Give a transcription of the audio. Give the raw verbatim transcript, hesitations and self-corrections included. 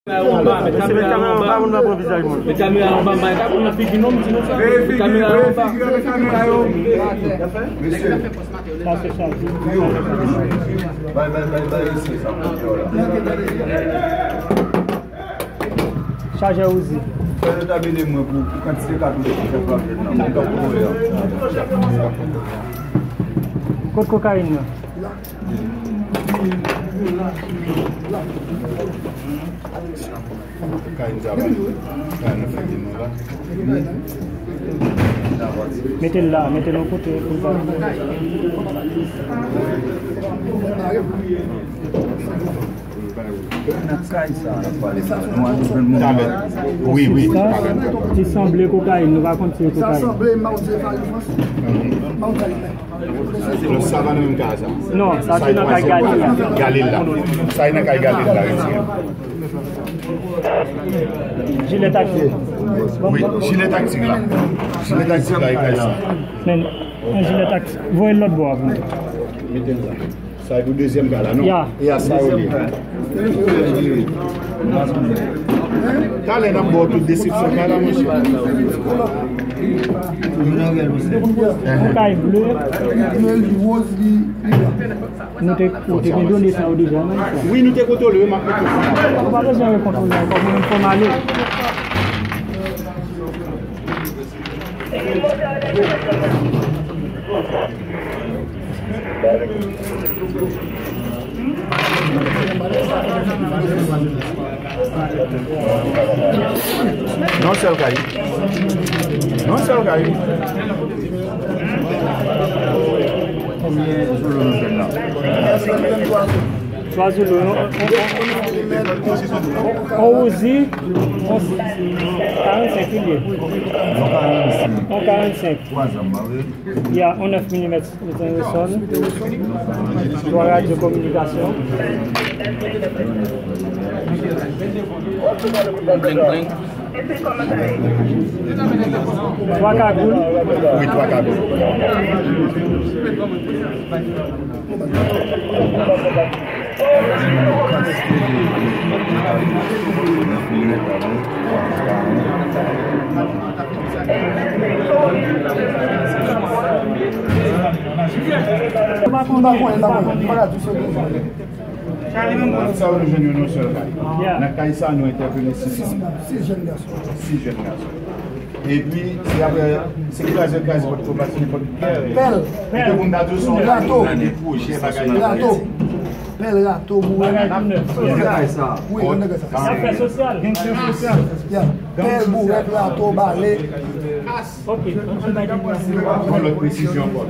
Kamera anba, met kamera anba, moun pa pran vizaj moun. Met kamera anba, m pa ka konn nan figi non, m di nou sa. Met kamera anba. Mesye, bay, bay, bay, bay, mesye, sa, yo la. Chajè Uzi. Fè yo ta mele mwen pou, pou kantite katouch ki fè pran jwenn nan. Mwen ka pran yo. Kot kokayin nan? Kokayin sa va. Kokayin nan fè de nou la. Mete l la, mete l yon kote pou l pa. Nan kay sa a, n ap pale sa. Nou al jwenn moun. Talè. Wi, wi. Sa, li sanble kokayin, nou pa konn si se kokayin. Sa sanble Mawzè Farifans. Mawzè Farifans. Non, sa pa nan menm kay sa. Non, sa se nan kay Galil la. Galil la. Sa e nan kay Galil la, retire. Jilè taktik. Wi, jilè taktik la. Jilè taktik la, e kay sa. Men, yon jilè taktik. Voye l lòt bò a pou nou. Mete l la. Sa e pou dezyèm kay la, non? Ya. Ya, sa yo li. Talè n ap ba w tout deskripsyon kay la, monchè. Yon kay ble. Nou te, nou te gen done sa yo deja, non? Wi, nou te kontwole, wi, m ap mete sa. Ou pa bezwen rekontwole ankò, mwen menm fò m ale. Yon sèl kay. Yon sèl kay. Konbyen zoulo nou jwenn la? Twa zoulo, yon, yon, yon Uzi, yon karannsenk li ye. Yon karannsenk. Yon karannsenk. Twa zam, pa vre? Ya, yon nèf milimèt, metan resòn. Twa radyo kominikasyon. Bling, bling. Twa kagoul. Wi, twa kagoul. Sa yo nou jwenn yo nan sèl kay. Nan kay sa, nou entèpele sis moun. Sis jèn gason. Epi, se apre, se kraze, kraze pòt, pòt, pase nenpòt ki. Pèl. Epi moun ta di w se yon rato. Rato. Pèl, rato, bourèt. Bagay tou nèf. Wi, yon nèg sa. Afè sosyal. Gen afè sosyal. Ya. Pèl, bourèt, rato, bale. Ok. Yon lòt presizyon ankò.